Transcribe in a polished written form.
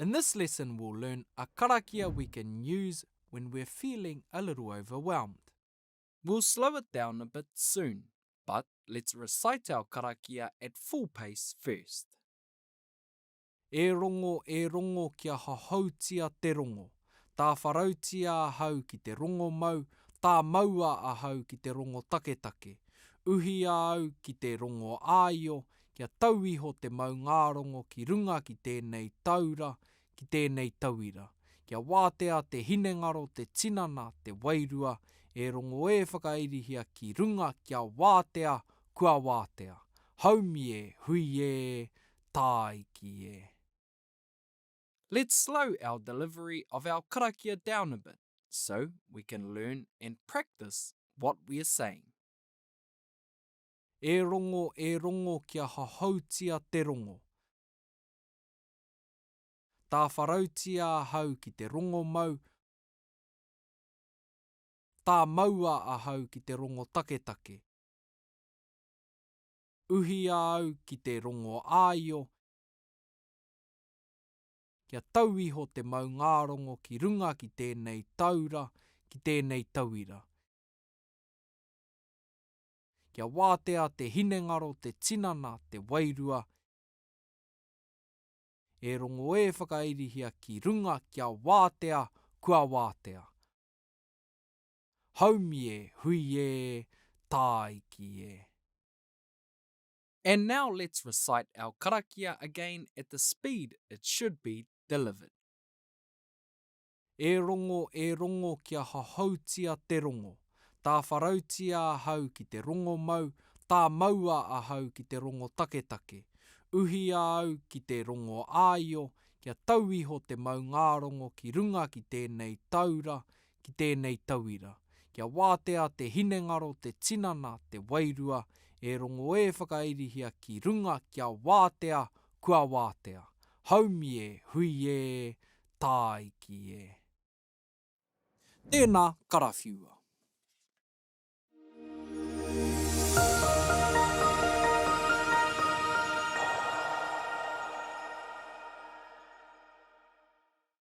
In this lesson we'll learn a karakia we can use when we're feeling a little overwhelmed. We'll slow it down a bit soon, but let's recite our karakia at full pace first. E rongo, e rongo kia hohoutia te rongo. Tāwharautia ahau ki te rongomau, tāmaua ahau ki te rongo taketake. Uhia au ki te rongo āio, kia tau iho te maungārongo ki runga ki tēnei taura, ki tēnei tauira. Kia wātea te hinengaro, te tinana, te wairua, e rongo e whakairihia ki runga kia wātea, kua wātea. Haumi e, hui e, tāiki e. Let's slow our delivery of our karakia down a bit so we can learn and practice what we're saying. E rongo, e rongo kia hohoutia te rongo. Tāwharautia ahau ki te rongomau, tāmaua ahau ki te rongo taketake. Uhia au ki te rongo āio, kia tau iho te maungārongo ki runga ki tēnei taura, ki tēnei tauira. Kia wātea te hinengaro, te tinana, te wairua, e rongo e whakairihia ki runga kia wātea, kua wātea. Haumi e, hui e, tāiki e. And now let's recite our karakia again at the speed it should be delivered. E rongo, e rongo kia hohoutia te rongo. Tāwharautia ahau ki te rongomau, tāmaua ahau ki te rongo taketake. Uhia au ki te rongo āio, kia tau iho te maungārongo ki runga ki tēnei taura, ki tēnei tauira. Kia wātea te hinengaro, te tinana, te wairua, e rongo e whakairihia ki runga kia wātea, kua wātea. Haumi e, hui e, tāiki e. Tēnā karawhiua.